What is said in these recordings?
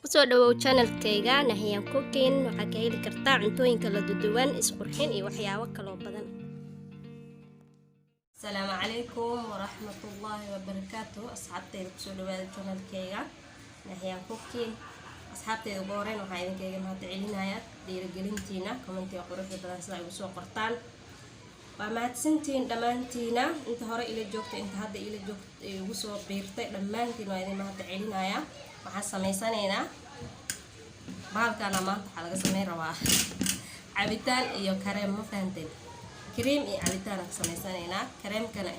Kusoo dhawow channelkayga Nahyan Cooking. Waxaa ka heli kartaa cuntooyin kala duwan, isqurxin iyo waxyaabo kaloo badan. Asalaamu calaykum waraxmatullaahi wabarakaatu. Asxaabteyda, kusoo dhawaada channelkayga Nahyaan Cooking. Asxaabteyda, ugu horeyn waxaa idinkaga mahad celinayaa dhiirigelintiina, commentiga quruxda badan sida ay ugu soo qortaan. Waa mahadsantihiin dhammaantiina, inta hore ila joogta, inta hadda ila joogta, igu soo biirtay, dhammaantiin waa idin mahad celinayaa. Waxaan sameysanaynaa bahalkaana maanta. Waxaa laga sameyn rabaa cabitaan iyo kareem, ma fahanteen? Kareem iyo cabitaan aan ka sameysanaynaa. Kareemkana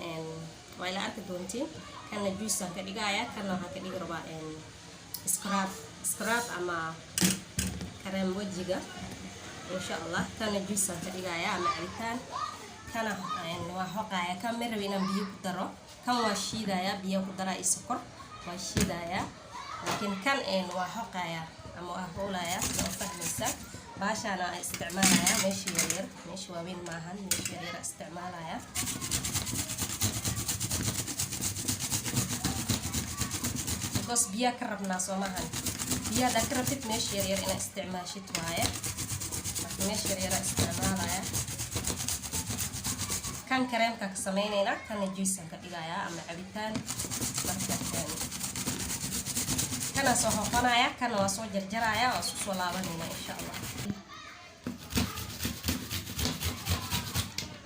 waa ila arki doontiin. Kanna juice aan ka dhigaya, kanna waxaan ka dhigi rabaa scrub, scrub ama kareem wejiga, insha Allah. Kana juice aan ka dhigaya ama cabitaan. Kana waa xoqaya. Kan ma rabi inaan biyo ku daro. Kan waa shiidaya, biyo ku daraa iyo sokor, waa shiidaya, laakiin kan waa xoqaya ama waa hoolaya, sida u fahmaysa. Baashaana isticmaalaya, meesha yaryar, meesha waaweyn maahan, meesha yaryar isticmaalaya, because biyaa ka rabnaa, soo maahan? Biya haddaa ka rabtid, meesha yaryar inaa isticmaashid waaye. Marka meesha yaryara isticmaalaya. Kan kareemka ka sameyneynaa, kana juicean ka dhigayaa ama cabitaan. Marka kana soo hoqonaya, kana waa soo jarjaraya, waa isku soo laabanayna, insha Allah.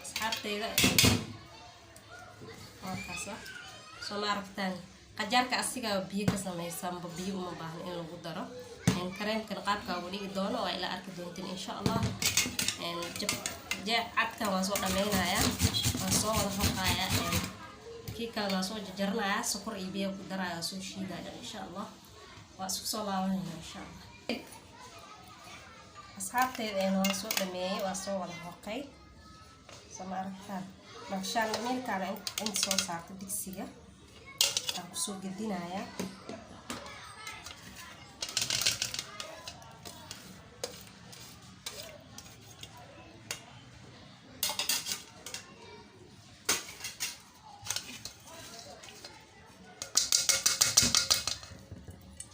Asxaabteyda, waa kaasa, soo ma aragtaan? Qajaarka asigaa biyo ka sameysanba, biyo uma baahno in lagu daro. Kareemkan qaabka ugu dhigi doono waa ila arki doontiin, insha Allah. Jeec cadkan waan soo dhameynaya, waan soo wada hoqaya. Kii kalena waan soo jarjaranaya, sokor iyo biyo ku daraya, waa soo shiidaya, insha Allah. Waa isku soo laabanayna, insha Allah. Asxaabteyda, waan soo dhameeyey, waa soo wada hoqay, soo ma aragtaan? Naqshaan miilkaana inta soo saarta digsiga aan kusoo gedinayaa.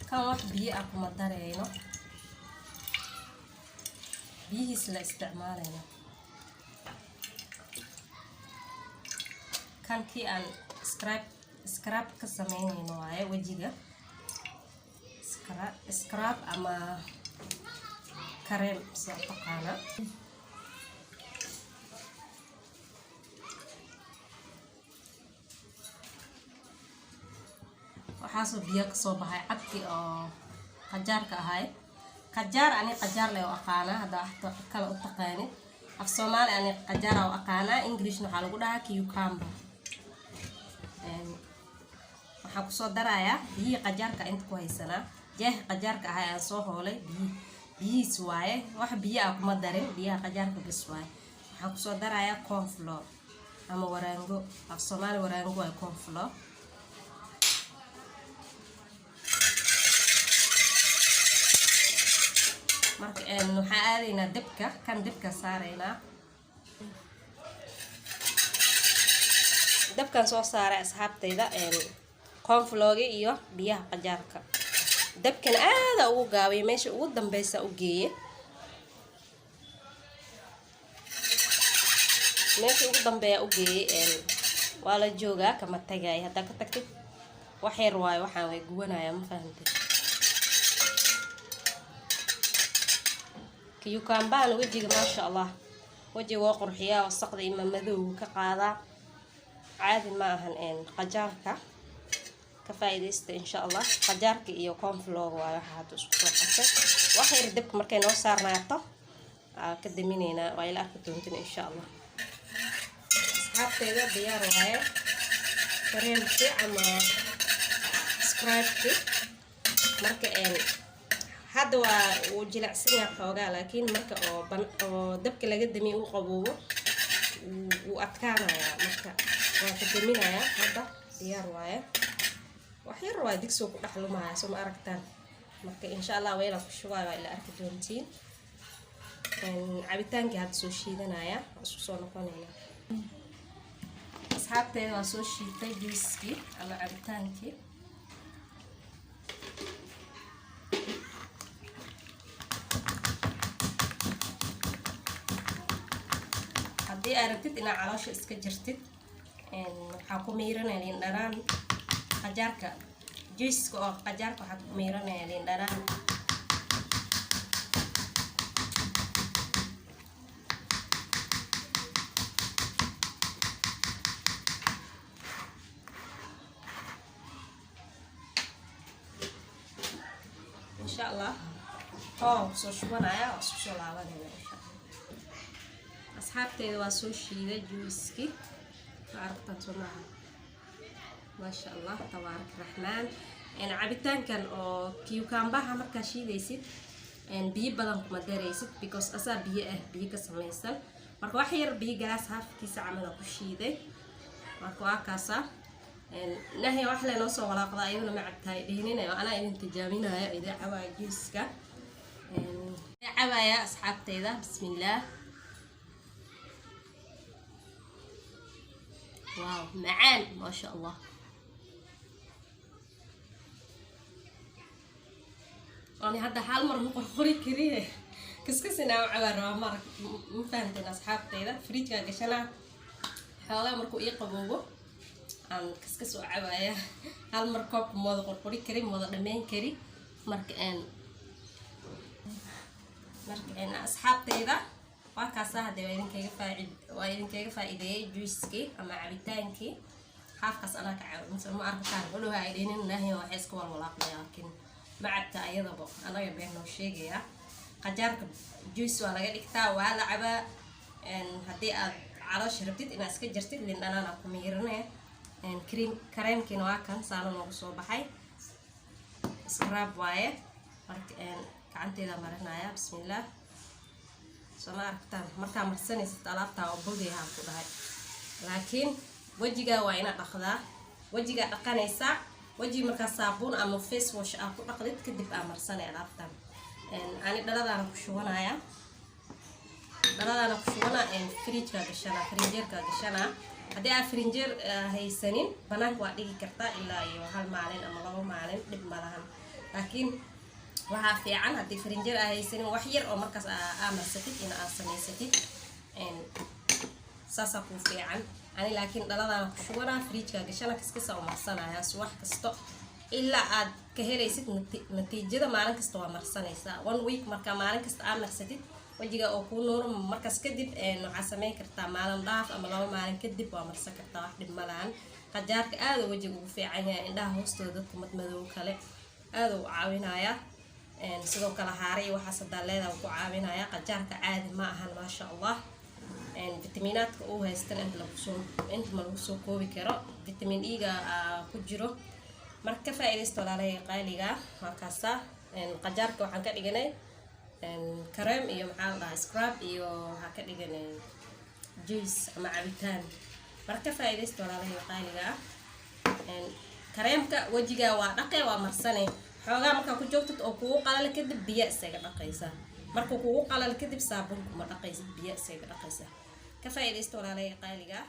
Kan wax biyo ah kuma dareyno, biyihiis la isticmaalayno. Kan kii aan scrub ka sameynayno waaye, wejiga scrub ama kareem sida u taqaana. Waxaasoo biyo kasoo baxay cadkii oo qajaarka ahay. Qajaar, ani qajaar le u aqaanaa, haddaa wax kale u taqaanid. Af Soomaali ani qajaara u aqaanaa, Englishna waxaa lagu dhahaa cucumber. Waxaan kusoo darayaa biyihii qajaarka inta ku haysanaa. Jeexa qajaarka ahay aan soo hoolay, biyi biyihiis waaye, wax biyo ah kuma darin, biyaha qajaarka bas waaye. Waxaan kusoo darayaa cornflour ama waraango. Af Soomaali waraango waaye, cornflour. Marka waxaan aadaynaa dabka, kan dabka saaraynaa. Dabkan soo saaray, asxaabtayda, cornflourgi iyo biyaha qajaarka. Dabkan aada ugu gaabay, meesha ugu dambeysa u geeye, meesha ugu dambeeya u geeyey. Waa la joogaa, kama tagay. Haddaa ka tagtid, wax yar waayo, waxaan way gubanaya, ma fahamtid? Cucumberna wejiga, maasha Allah, wejiga waa qurxiyaa, wasaqda ima madowga ka qaadaa. Caadi ma ahan. Qajaarka ka faa'iidaysta, insha Allah. Qajaarka iyo cornflour waayo waxa hadda isku soo qasay. Wax yar dabka markay noo saarnaato aa ka daminaynaa, waa ila arki doontin, insha Allah. Asxaabteyda, diyaar waaye kareemkii ama scrubki. Marka hadda waa uu jilicsan yahay xoogaa, laakiin marka oo ban oo dabka laga damiy uu qaboobo, wuu adkaanayaa. Marka waa ka daminayaa hadda, diyaar waaye. Wax yar waa digsiga ku dhex lumaya, soo ma aragtaan? Marka insha Allah weelaan ku shubaayo, waa ila arki doontiin. Cabitaankii hadda soo shiidanaya, waa isku soo noqonayna. Asxaabteeda, waa soo shiitay juiskii ama cabitaankii. Haddii aad rabtid inaad caloosha iska jirtid, waxaa ku miiranaya liin dhanaan. Qajaarka juiceka oo qajaarka waxaad ku miiranaya liin dhanaan. Insha Allah hooran kusoo shubanaya, waa isku soo laabanayna insha Allah. Asxaabteeda, waa soo shiiday juiceki, ma aragtaan soo maaha? Maasha Allah, tabaarak raxmaan. Cabitaankan oo cucumberha markaa shiidaysid, biyo badan kuma daraysid because asaa biyo ah, biyo ka samaysan. Marka wax yar biyo, galaas halfkiisa camala ku shiiday. Marka waa kaasa. Nahya wax le noo soo walaaqda, ayaduna ma cabtahay dhihininayo. Anaa idin tijaabinayo, idin cabaaya juiceka cabaaya. Asxaabteyda, bismillaah. Wow, macaan, maasha Allah. Ani hadda hal mar ma qorqori kariye, kaskasinaa u cabaa rabaa. Marag ma fahanteen asxaabteyda? Fridgekaa gashanaa xoogaa, markuu ii qaboobo aan kaskas u cabaaya. Hal mar koobka ma wada qorqori kari, ma wada dhameyn kari. Marka asxaabteyda, waa kaasa. Hadee waa idinkaga faa'iideeyey juicekii ama cabitaankii. Halfkaas anaa ka cabo mise ma arkataan? Walow ay dhihinin naahiya waxay iska walwalaaqmaya, laakiin ma cabta ayadaba, anaga been noo sheegayaa. Qajaarka juice waa laga dhigtaa, waa la cabaa. Haddii aad caloosha rabtid inaad iska jartid, liin dhanaana ku miiranaya. Cream kareemkiina waa kan saana noogu soo baxay, scrub waaye. Marka gacanteeda marinaya, bismillaah. Soo ma aragtaan? Markaa marsanaysid alaabtaa oo bogayahaan ku dhahay, laakiin wejigaa waa ina dhaqdaa. Wejigaa dhaqanaysaa, wejiga markaa saabuun ama face wash aa ku dhaqdid kadib aa marsanay alaabtan. Ani dhaladaana ku shubanaya, dhaladaana ku shubana, fridgeka gashanaa, frinjeerka gashanaa. Haddii aa frinjeer haysanin, banaanka waa dhigi kartaa ilaa iyo hal maalin ama 2 maalin, dhib ma lahan. Laakiin waxaa fiican haddii frinjeer aa haysanin, wax yar oo markaas aa marsatid in aad samaysatid, saasaa kuu fiican. Ani laakiin dhaladaana ku shubanaa, fridgeka gashana, kaskasa u marsanaya subax kasto ilaa aad ka helaysid natiijada. Maalin kasta waa marsanaysaa, one week. Markaa maalin kasta aa marsatid, wejiga oo kuu nuuro. Markaas kadib waxaa sameyn kartaa maalin dhaaf ama 2 maalin kadib waa marsan kartaa, wax dhib ma lahan. Qajaarka aada wejiga ugu fiican yahay, indhaha hoostooda dadka madmadow kale aada u caawinaya. Sidoo kale haare iyo waxaas hadaa leedaha ku caawinaya. Qajaarka caadi ma ahan, maasha Allah. Fitamiinaadka uu haystan inta ma lagu soo koobi karo. Vitamin E-ga ku jiro. Marka ka faa-iidaysta, walaalahey qaaliga. Waa kaasa qajaarka. Waxaan ka dhiganay kareem iyo maxaa la dhahaa, scrub, iyo waxaa ka dhiganay juice ama cabitaan. Marka ka faa-iidaysta, walaalahey qaaliga ah. Kareemka wejiga waa dhaqe, waa marsane. Xoogaa markaa ku joogtid oo kugu qalala kadib, biyo isaga dhaqaysa. Markuu kugu qalalo kadib, saabuun kuma dhaqaysid, biyo isaga dhaqaysa. Ka faa-iidaysta, walaalahey qaaliga.